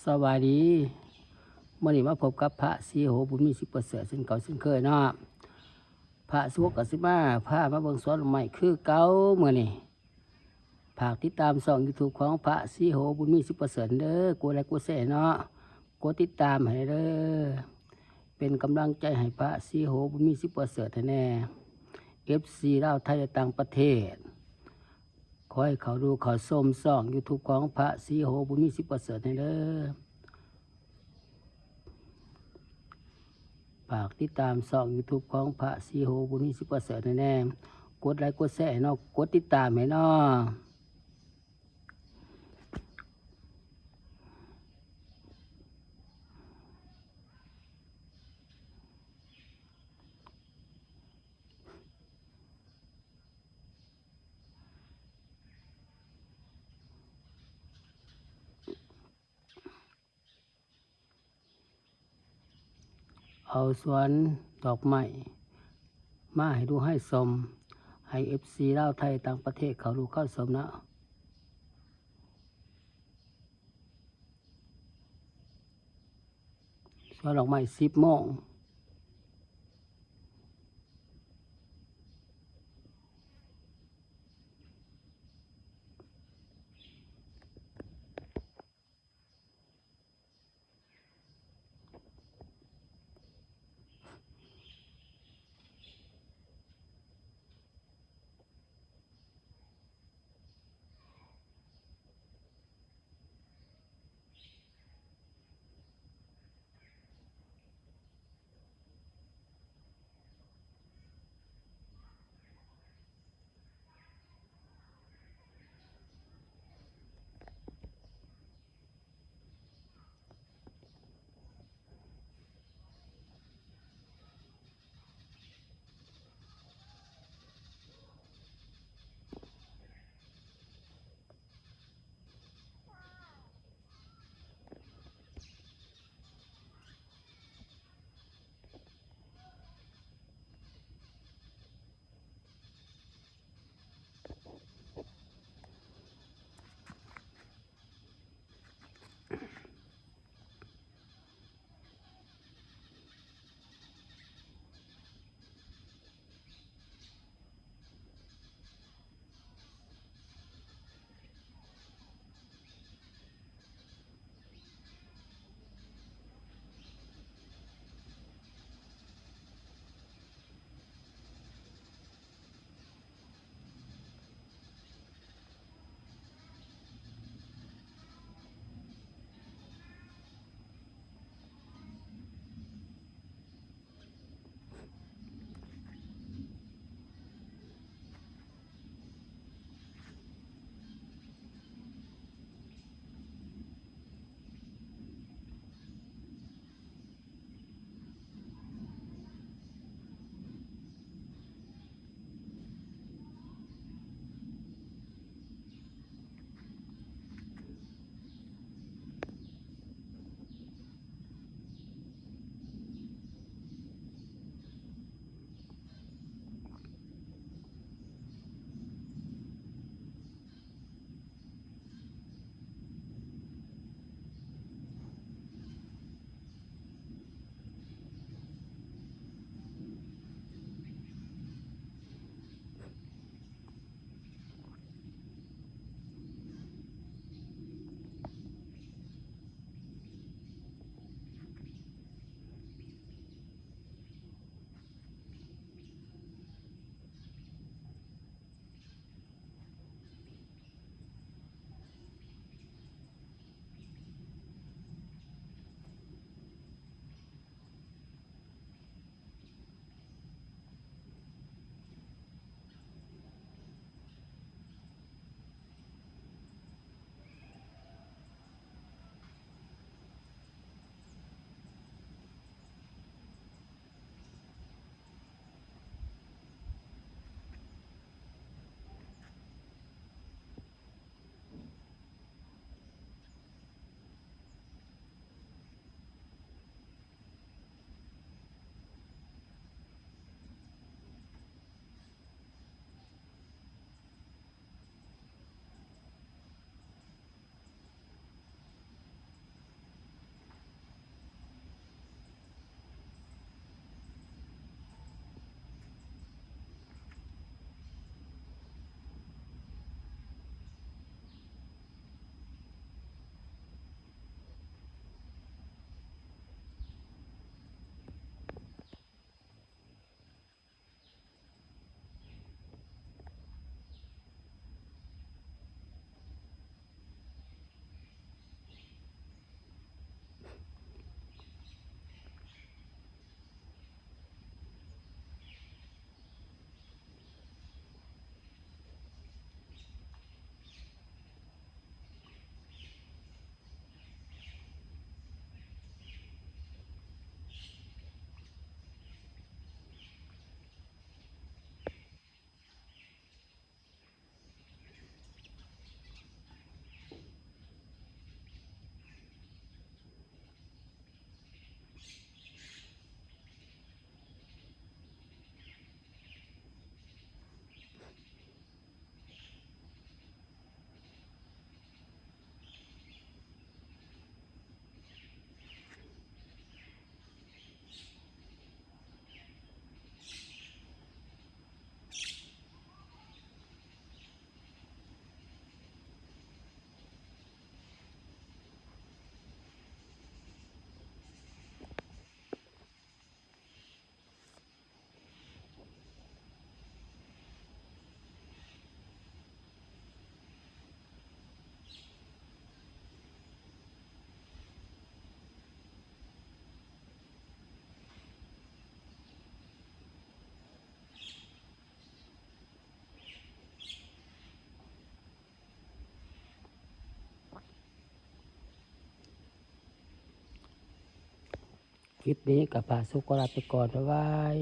ສະບາຍດີ ມື້ນີ້ມາພົບກັບພະສີໂຫ ບຸນມີ ສິບປະເສີດ ເຊັ່ນເກົ່າເຊັ່ນເຄີຍເນາະ. ພະສິໂຫກໍຊິມາ ພາມາເບິ່ງສວນດອກໄມ້ຄືເກົ່າມື້ນີ້. ຝາກຕິດຕາມຊ່ອງຢູທູບຂອງພະສີໂຫ ບຸນມີ ສິບປະເສີດເດີ. ກົດໄລກົດແຊເນາະ ກົດຕິດຕາມໃຫ້ເດີ ເປັນກຳລັງໃຈໃຫ້ພະສີໂຫ ບຸນມີ ສິບປະເສີດໃຫ້ແດ່. ເອັຟຊີລາວ ໄທ ແລະ ຕ່າງປະເທດ ຂໍໃຫ້ເຂົ້າດູເຂົ້າຊົມຊ່ອງຢູທູບຂອງພະສີໂຫ ບຸນມີ ສິບປະເສີດໃຫ້ເດີ. ຝາກຕິດຕາມຊ່ອງຢູທູບຂອງພະສີໂຫ ບຸນມີ ສິບປະເສີດໃຫ້ແດ່. ກົດໄລກົດແຊໃຫ້ເນາະ ກົດຕິດຕາມໃຫ້ເນາະ. ເອົາສວນດອກໄມ້ມາໃຫ້ດູໃຫ້ຊົມ ໃຫ້ເອັຟຊີລາວ ໄທ ຕ່າງປະເທດເຂົ້າດູເຂົ້າຊົມເນາະ. ສວນດອກໄມ້ ສິບໂມງ. ສ ຄລິບນີ້ກໍພາສຸກຂໍລາໄປກ່ອນ ບາຍບາຍ.